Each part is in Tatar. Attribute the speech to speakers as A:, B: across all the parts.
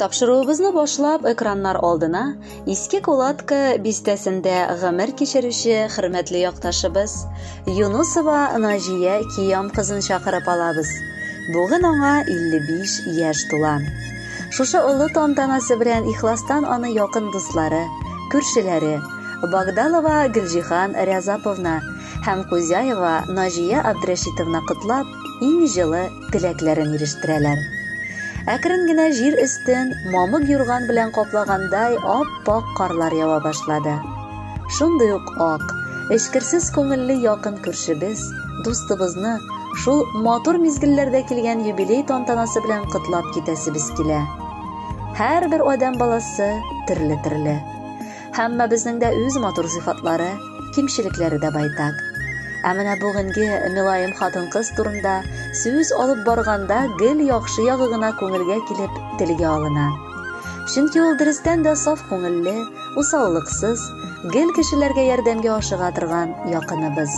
A: Тапшыруыбызны башлап, экраннар алдына Иске Кулатка бистәсендә гомер кичерүче хөрмәтле якташыбыз Юнусова Наҗия Киям кызын чакырып алабыз. Бүген аңа 55 яшь тула. Шушы олы тантанасы белән ихластан аны якын дуслары, күршеләре Багдалова Гөлҗиһан Рязаповна һәм Кузяева Наҗия Абдрәшитовна котлап, иң җылы теләкләрен ирештерәләр. Әкрен генә җир өстен мамык юрган белән каплагандай ап-ак карлар ява башлады. Шундый ук ак, эчкерсез күңелле якын күршебез, дустыбызны шул матур мизгелләрдә килгән юбилей тантанасы белән котлап китәсебез килә. Һәрбер адәм баласы төрле-төрле. Һәммәбезнең дә үз матур сыйфатлары, кимчелекләре дә байтак. Ә менә бүгенге мөлаем хатын-кыз турында сүз алып барганда гел яхшы ягы гына күңелгә килеп телгә алына. Чөнки ул дөрестән дә саф күңелле, усаллыксыз, гел кешеләргә ярдәмгә ашыга торган якыныбыз.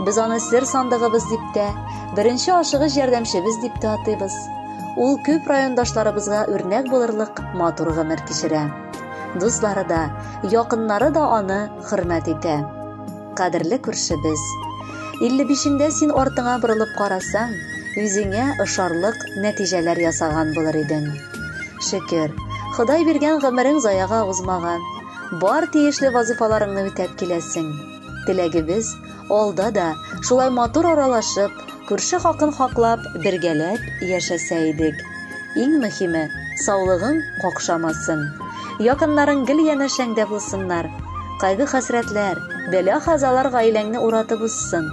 A: Без аны сер сандыгыбыз дип тә, беренче ашыгыч ярдәмчебез дип тә атыйбыз. Ул күп райондашларыбызга үрнәк булырлык матур гомер кичерә. Дуслары да, якыннары да аны хөрмәт итә. Кадерле күршебез, 55-ңдә син артыңа борылып карасаң, үзеңә ошарлык нәтиҗәләр ясаган булыр идең. Шөкер, Ходай биргән гомерең заяга узмаган. Бар тиешле вазыйфаларыңны үтәп киләсең. Теләгебез, алда да шулай матур аралашып, күрше хакын хаклап, бергәләп яшәсә идек. Иң мөһиме, саулыгың какшамасын. Якыннарың гел янәшәңдә булсыннар. Кайгы-хәсрәтләр, бәла-казалар гаиләңне уратып узсын.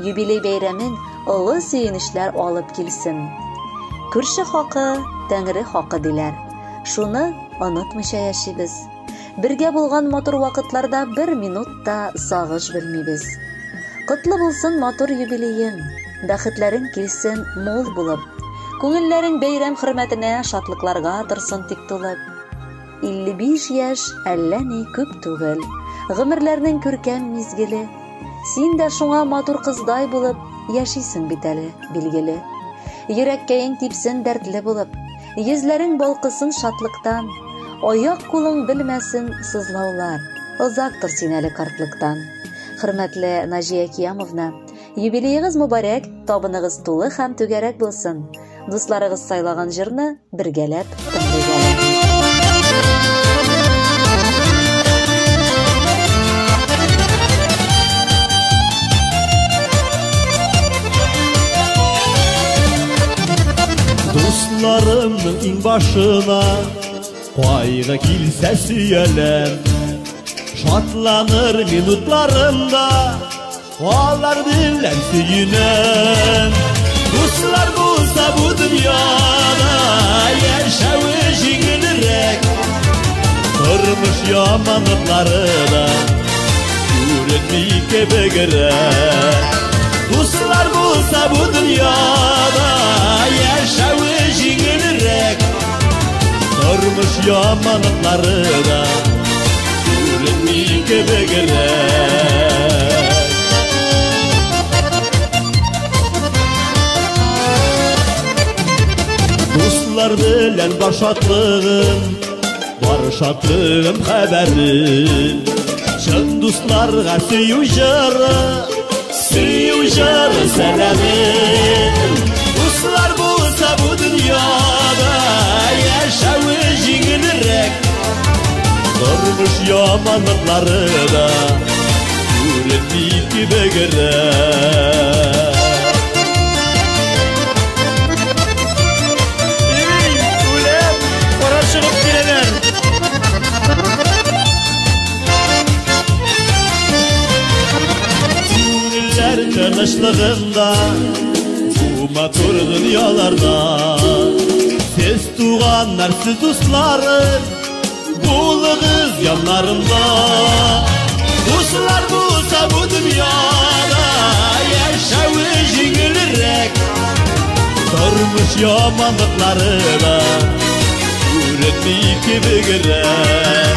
A: Юбилей бәйрәмең олы сөенечләр алып килсен. Күрше хакы, Тәңре хакы диләр. Шуны онытмыйча яшибез. Бергә булган матур вакытларда бер минут та сагыш белмибез. Котлы булсын матур юбилеең, бәхетләрең килсен мул булып. Күңелләрең бәйрәм хөрмәтенә шатлыкларга торсын тик тулып. 55 яшь әллә ни күп түгел. Гомерләрнең күркәм мизгеле. Син дә шуңа матур кыздай булып яшисең бит әле, билгеле. Йөрәккәең типсен дәртле булып, йөзләрең балкысын шатлыктан, аяк-кулың белмәсен сызлаулар. Озак тор син әле картлыктан. Хөрмәтле Наҗия Киямовна, юбилеегыз мөбарәк, табыныгыз тулы һәм түгәрәк булсын. Дусларыгыз сайлаган җырны бергәләп тыңлыйк әле.
B: Дусларымның иң башына кайгы килсә сөяләм. Шатланыр минутларымда алар белән сөенәм. Дуслар булса бу дөньяда яшәве җиңелрәк. Тормыш яманлыклары да күренми кебегрәк. Дуслар булса бу дөньяда яшәве җиңелрәк. Тормыш яманлыклары да күренми кебегрәк. Дуслар белән бар шатлыгым, бар шатлыгым хәбәрем. Чын дусларга сөю җыры, сөю җыры сәламем. Дуслар булса бу дөньяда яшәве җиңелрәк. Тормыш яманлыклары да күренми кебегрәк.
C: Ey, үләм, кара чыгып киләләр.
B: Күңелләр тынычлыгында бу матур дөньяларда сез туганнар, сез дусларым, булыгыз яннарымда. Дуслар булса бу дөньяда яшәве җиңелрәк. Тормыш яманлыклары да күренми кебегрәк.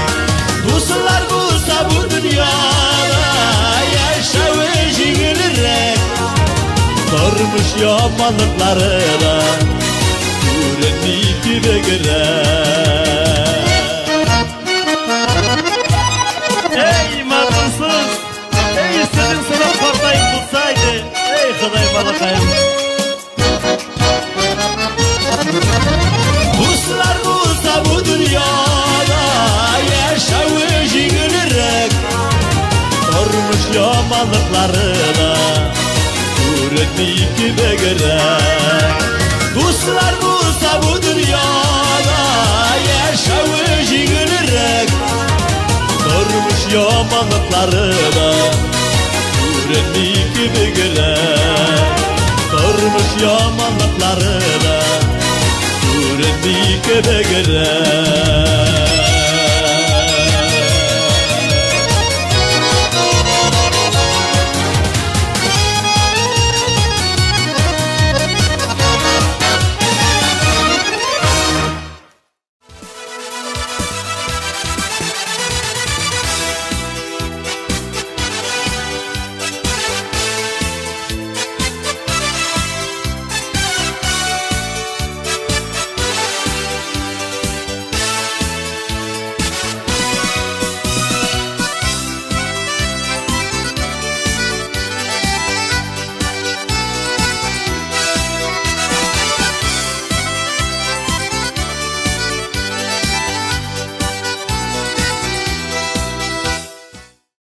B: Дуслар булса бу дөньяда яшәве җиңелрәк. Тормыш яманлыклары да Күренми кебегрәк.
C: Ey matursuz! Ey senin sana partayım bulsaydı! Ey Ходай балакаем!
B: Дуслар булса бу дөньяда яшәве җиңелрәк. Тормыш яманлыклары да күренми кебегрәк. Дуслар булса бу дөньяда яшәве җиңелрәк. Тормыш яманлыклары да күренми кебегрәк. Тормыш яманлыклары да күренми кебегрәк.